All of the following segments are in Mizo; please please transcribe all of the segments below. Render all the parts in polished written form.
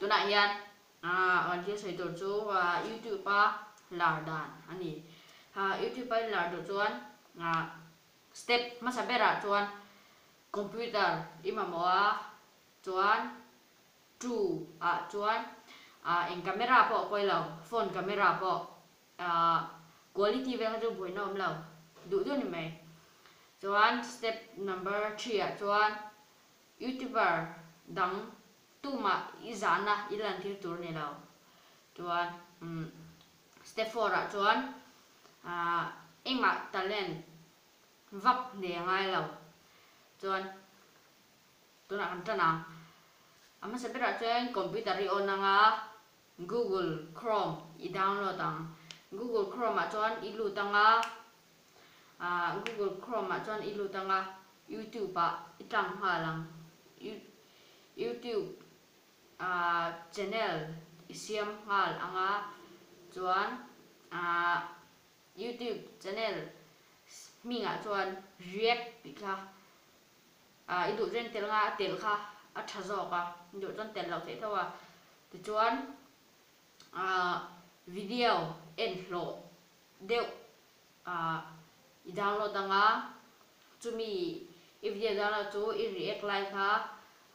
Tunah hian kan thil sawi tur chu YouTube a lar dan a ni. YouTube a in lar duh chuan step hmasa berah chuan computer i mamawh a, chuan two ah chuan eng camera pawh a pawi lo, phone camera pawh quality vel kha chu buaina awm lo, duh duh a ni mai. Chuan step number three ah chuan Youtuber dang tumah i zahna i lantir tur ni lo. Chuan step four ah chuan engmah talent vak nei a ngai lo. Chuan tunah kan tan ang. A hmasa berah chuan computer i on ang a, Google Chrome i download ang. Google Chrome ah chuan i lut ang a, Google Chrome ah chuan i lut ang a, YouTube ah i tlang nghal ang. YouTube channel i siam nghal ang a, chuan YouTube channel hmingah chuan React tih kha i duh chuan tel nga a tel kha a tha zawk a, i duh chuan tel loh theih tho a. Tichuan video en hlawh deuh i download ang a, chumi i video download chu i react lai kha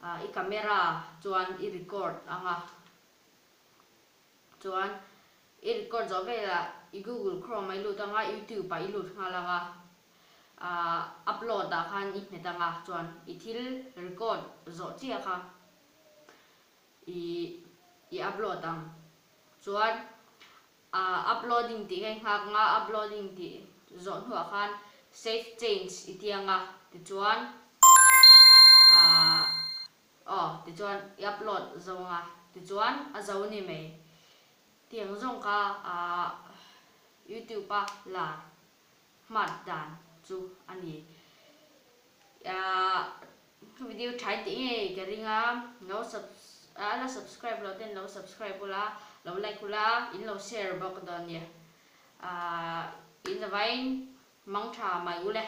i camera chuan i record ang a, chuan i record zawh velah i google chrome ah i lut ang a, youtube ah i lut nghal ang a, upload ah khan i hmet ang a, chuan i thil record zawh chiah kha i i upload ang, chuan Ahh uploading tih kha i nghak nga, uploading tih zawh hnuah khan save change i ti ang a, tichuan ahh aw tichuan i upload zo ang a, tichuan a zo ni mai. Tiang zawng kha ahh youtube a lar hmat dan chu a ni. Ahh video tha tih ngei ka ring a, lo a la subscribe loh ten lo subscribe ula, lo like ula, in lo share bawk dawn nia. Ahh in zavaiin mang tha mai ule.